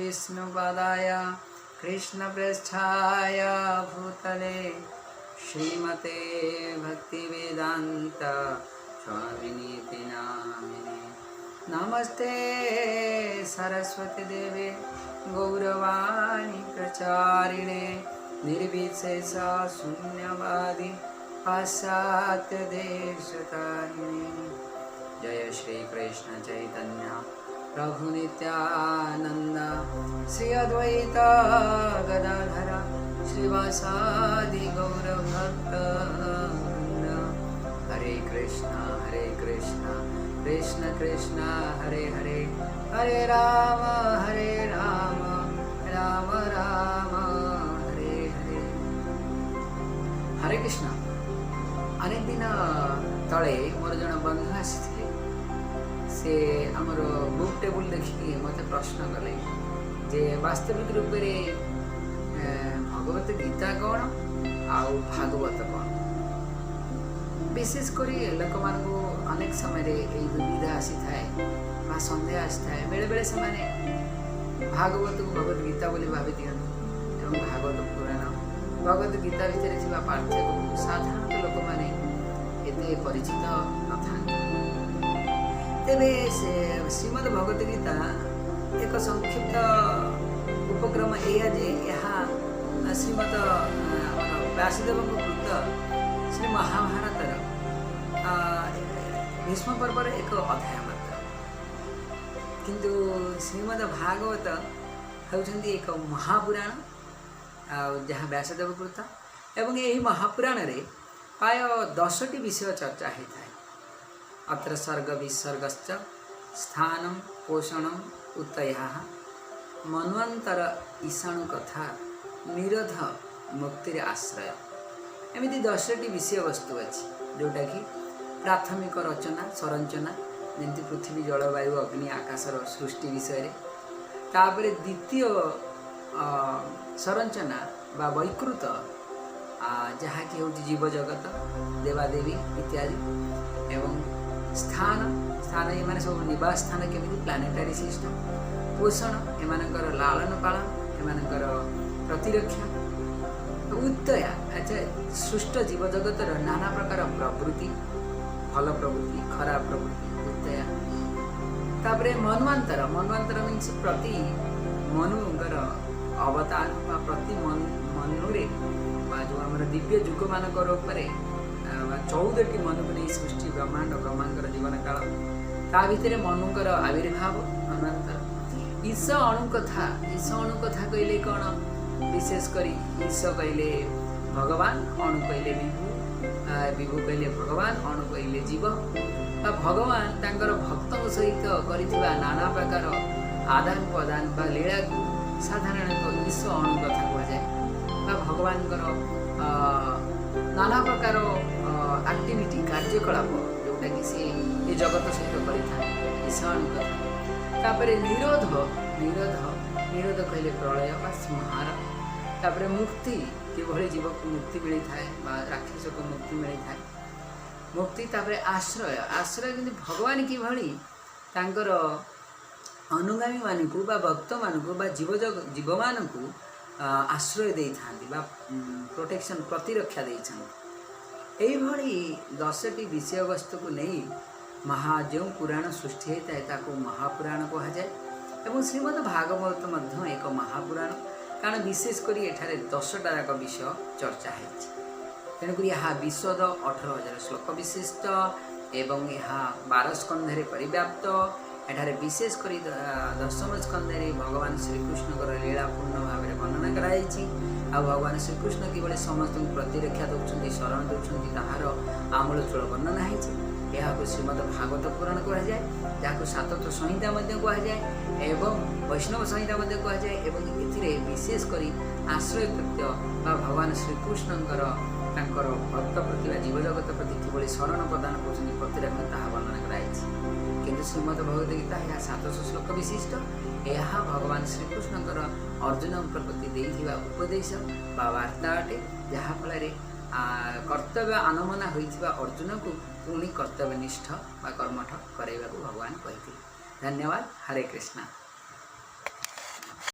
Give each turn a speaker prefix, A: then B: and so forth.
A: विष्णुपदाय कृष्णप्रेष्ठाय भूतले श्रीमते भक्तिवेदान्त स्वामिनीति नामिने। नमस्ते सरस्वती देवे, गौरवाणी प्रचारिणे, निर्विशेष शून्यवादी पाश्चात्य देशतारिणे। जय श्री कृष्ण चैतन्य प्रभु नित्यानंद, श्री अद्वैत गदाधर श्रीवासादि गौर भक्त। हरे कृष्ण हरे कृष्ण, कृष्ण कृष्ण हरे हरे, हरे राम हरे राम, राम राम हरे हरे। ହରେ କୃଷ୍ଣ। ଅନେକ ଦିନ ତଳେ ମୋର ଜଣେ ବନ୍ଧୁ ଆସିଥିଲେ। ସେ ଆମର ବୁକ୍ ଟେବୁଲ୍ ଦେଖିକି ମୋତେ ପ୍ରଶ୍ନ କଲେ ଯେ ବାସ୍ତବିକ ରୂପରେ ଭଗବତ ଗୀତା କ'ଣ ଆଉ ଭାଗବତ କ'ଣ? ବିଶେଷ କରି ଲୋକମାନଙ୍କୁ ଅନେକ ସମୟରେ ଏଇ ଦୁବିଧା ଆସିଥାଏ ବା ସନ୍ଦେହ ଆସିଥାଏ। ବେଳେବେଳେ ସେମାନେ ଭାଗବତକୁ ଭଗବତ ଗୀତା ବୋଲି ଭାବି ଦିଅନ୍ତି ଏବଂ ଭାଗବତ ପୁରାଣ, ଭଗବତ ଗୀତା ଭିତରେ ଥିବା ପାର୍ଥକ୍ୟକୁ ସାଧାରଣତଃ ଲୋକମାନେ ଏତେ ପରିଚିତ ନଥାନ୍ତି। ତେବେ ସେ ଶ୍ରୀମଦ୍ ଭଗବତ ଗୀତା ଏକ ସଂକ୍ଷିପ୍ତ ଉପକ୍ରମ ଏଇଆ ଯେ ଏହା ଶ୍ରୀମଦ ଆମର ବ୍ୟାସଦେବଙ୍କ କୃତ ଶ୍ରୀ ମହାଭାରତର ଭୀଷ୍ମ ପର୍ବର ଏକ ଅଧ୍ୟାୟ ମାତ୍ର। କିନ୍ତୁ ଶ୍ରୀମଦ ଭାଗବତ ହେଉଛନ୍ତି ଏକ ମହାପୁରାଣ, ଆଉ ଯାହା ବ୍ୟାସଦେବ କୃତ ଏବଂ ଏହି ମହାପୁରାଣରେ ପ୍ରାୟ 10ଟି ବିଷୟ ଚର୍ଚ୍ଚା ହୋଇଥାଏ। ଅତ୍ର ସର୍ଗ ବିସର୍ଗଶ୍ଚ ସ୍ଥାନಂ ପୋଷଣಂ ଉତ୍ତୟା ମନ୍ୱନ୍ତର ଈଶାଣୁ କଥା ନିରୋଧ ମୁକ୍ତିର ଆଶ୍ରୟ, ଏମିତି 10ଟି ବିଷୟବସ୍ତୁ ଅଛି, ଯେଉଁଟାକି ପ୍ରାଥମିକ ରଚନା ସଂରଚନା, ଯେମିତି ପୃଥିବୀ, ଜଳବାୟୁ, ଅଗ୍ନି, ଆକାଶର ସୃଷ୍ଟି ବିଷୟରେ। ତାପରେ ଦ୍ୱିତୀୟ ସଂରଚନା ବା ବୈକୃତ, ଯାହାକି ହେଉଛି ଜୀବଜଗତ, ଦେବାଦେବୀ ଇତ୍ୟାଦି ଏବଂ ସ୍ଥାନ ସ୍ଥାନ ଏମାନେ ସବୁ ନିବାସ ସ୍ଥାନ କେମିତି, ପ୍ଲାନେଟାରୀ ସିଷ୍ଟମ, ପୋଷଣ, ଏମାନଙ୍କର ଲାଳନ ପାଳନ, ଏମାନଙ୍କର ପ୍ରତିରକ୍ଷା, ଉତ୍ତୟା, ଆଚ୍ଛା, ସୃଷ୍ଟ ଜୀବଜଗତର ନାନା ପ୍ରକାର ପ୍ରବୃତ୍ତି, ଭଲ ପ୍ରବୃତ୍ତି, ଖରାପ ପ୍ରବୃତ୍ତି, ଉତ୍ତୟା। ତାପରେ ମନ୍ୱାନ୍ତର। ମନ୍ୱାନ୍ତର ମିନ୍ସ ପ୍ରତି ମନୁଙ୍କର ଅବତାର ବା ପ୍ରତି ମନୁରେ ବା ଯେଉଁ ଆମର ଦିବ୍ୟ ଯୁଗମାନଙ୍କର ଉପରେ ବା 14ଟି ମନୁକୁ ନେଇ ସୃଷ୍ଟି ବ୍ରହ୍ମାଣ୍ଡ, ବ୍ରହ୍ମାଙ୍କର ଜୀବନ କାଳ, ତା ଭିତରେ ମନୁଙ୍କର ଆବିର୍ଭାବ ମନ୍ୱାନ୍ତର। ଈଶ ଅଣୁ କଥା। ଈଶ ଅଣୁ କଥା କହିଲେ କ'ଣ? ବିଶେଷ କରି ଈଶ କହିଲେ ଭଗବାନ, ଅଣୁ କହିଲେ ବିଭୁ, ବିଭୁ କହିଲେ ଭଗବାନ, ଅଣୁ କହିଲେ ଜୀବ ବା ଭଗବାନ ତାଙ୍କର ଭକ୍ତଙ୍କ ସହିତ କରିଥିବା ନାନା ପ୍ରକାର ଆଦାନ ପ୍ରଦାନ ବା ଲୀଳାକୁ ସାଧାରଣତଃ ଈଶ ଅଣୁ କଥା କୁହାଯାଏ ବା ଭଗବାନଙ୍କର ନାନା ପ୍ରକାର ଆକ୍ଟିଭିଟି, କାର୍ଯ୍ୟକଳାପ, ଯେଉଁଟାକି ସେ ଏ ଜଗତ ସହିତ କରିଥାଏ, ଈଶ ଅଣୁ କଥା। ତାପରେ ନିରୋଧ। ନିରୋଧ, ନିରୋଧ କହିଲେ ପ୍ରଳୟ ବା ସଂହାର। ତାପରେ ମୁକ୍ତି, କିଭଳି ଜୀବକୁ ମୁକ୍ତି ମିଳିଥାଏ ବା ରାକ୍ଷସକୁ ମୁକ୍ତି ମିଳିଥାଏ, ମୁକ୍ତି। ତାପରେ ଆଶ୍ରୟ। ଆଶ୍ରୟ କିନ୍ତୁ ଭଗବାନ କିଭଳି ତାଙ୍କର ଅନୁଗାମୀମାନଙ୍କୁ ବା ଭକ୍ତମାନଙ୍କୁ ବା ଜୀବମାନଙ୍କୁ ଆଶ୍ରୟ ଦେଇଥାନ୍ତି ବା ପ୍ରୋଟେକ୍ସନ୍, ପ୍ରତିରକ୍ଷା ଦେଇଛନ୍ତି। ଏଇଭଳି 10ଟି ବିଷୟବସ୍ତୁକୁ ନେଇ ଯେଉଁ ପୁରାଣ ସୃଷ୍ଟି ହେଇଥାଏ, ତାକୁ ମହାପୁରାଣ କୁହାଯାଏ ଏବଂ ଶ୍ରୀମଦ୍ ଭାଗବତ ମଧ୍ୟ ଏକ ମହାପୁରାଣ, କାରଣ ବିଶେଷ କରି ଏଠାରେ 10ଟା ଯାକ ବିଷୟ ଚର୍ଚ୍ଚା ହେଇଛି। ତେଣୁକରି ଏହା ବିଶଦ 18,000 ଶ୍ଲୋକ ବିଶିଷ୍ଟ ଏବଂ ଏହା 12 ସ୍କନ୍ଧରେ ପରିବ୍ୟାପ୍ତ। ଏଠାରେ ବିଶେଷ କରି ଦଶମ ସ୍କନ୍ଧରେ ଭଗବାନ ଶ୍ରୀକୃଷ୍ଣଙ୍କର ଲୀଳା ପୂର୍ଣ୍ଣ ଭାବରେ ବର୍ଣ୍ଣନା କରାଯାଇଛି ଆଉ ଭଗବାନ ଶ୍ରୀକୃଷ୍ଣ କିଭଳି ସମସ୍ତଙ୍କୁ ପ୍ରତିରକ୍ଷା ଦେଉଛନ୍ତି, ଶରଣ ଦେଉଛନ୍ତି, ତାହାର ଆମୂଳଚୂଳ ବର୍ଣ୍ଣନା ହେଇଛି। ଏହାକୁ ଶ୍ରୀମଦ ଭାଗବତ ପୁରାଣ କୁହାଯାଏ, ଯାହାକୁ ସାତତ୍ଵ ସଂହିତା ମଧ୍ୟ କୁହାଯାଏ ଏବଂ ବୈଷ୍ଣବ ସଂହିତା ମଧ୍ୟ କୁହାଯାଏ। ଏବଂ ଏଥିରେ ବିଶେଷ କରି ଆଶ୍ରୟ କୃତ୍ୟ ବା ଭଗବାନ ଶ୍ରୀକୃଷ୍ଣଙ୍କର ତାଙ୍କର ଭକ୍ତ ପ୍ରତି ବା ଜୀବଜଗତ ପ୍ରତି କିଭଳି ଶରଣ ପ୍ରଦାନ କରୁଛନ୍ତି, ପ୍ରତିରକ୍ଷା, ତାହା ବର୍ଣ୍ଣନା କରାଯାଇଛି। କିନ୍ତୁ ଶ୍ରୀମଦ ଭଗବତ ଗୀତା ଏହା 700 ଶ୍ଲୋକ ବିଶିଷ୍ଟ। ଏହା ଭଗବାନ ଶ୍ରୀକୃଷ୍ଣଙ୍କର ଅର୍ଜୁନଙ୍କ ପ୍ରତି ଦେଇଥିବା ଉପଦେଶ ବା ବାର୍ତ୍ତା ଅଟେ, ଯାହାଫଳରେ କର୍ତ୍ତବ୍ୟ ଆନମନା ହୋଇଥିବା ଅର୍ଜୁନକୁ ପୁଣି କର୍ତ୍ତବ୍ୟନିଷ୍ଠ ବା କର୍ମଠ କରାଇବାକୁ ଭଗବାନ କହିଥିଲେ। ଧନ୍ୟବାଦ। ହରେ କୃଷ୍ଣ।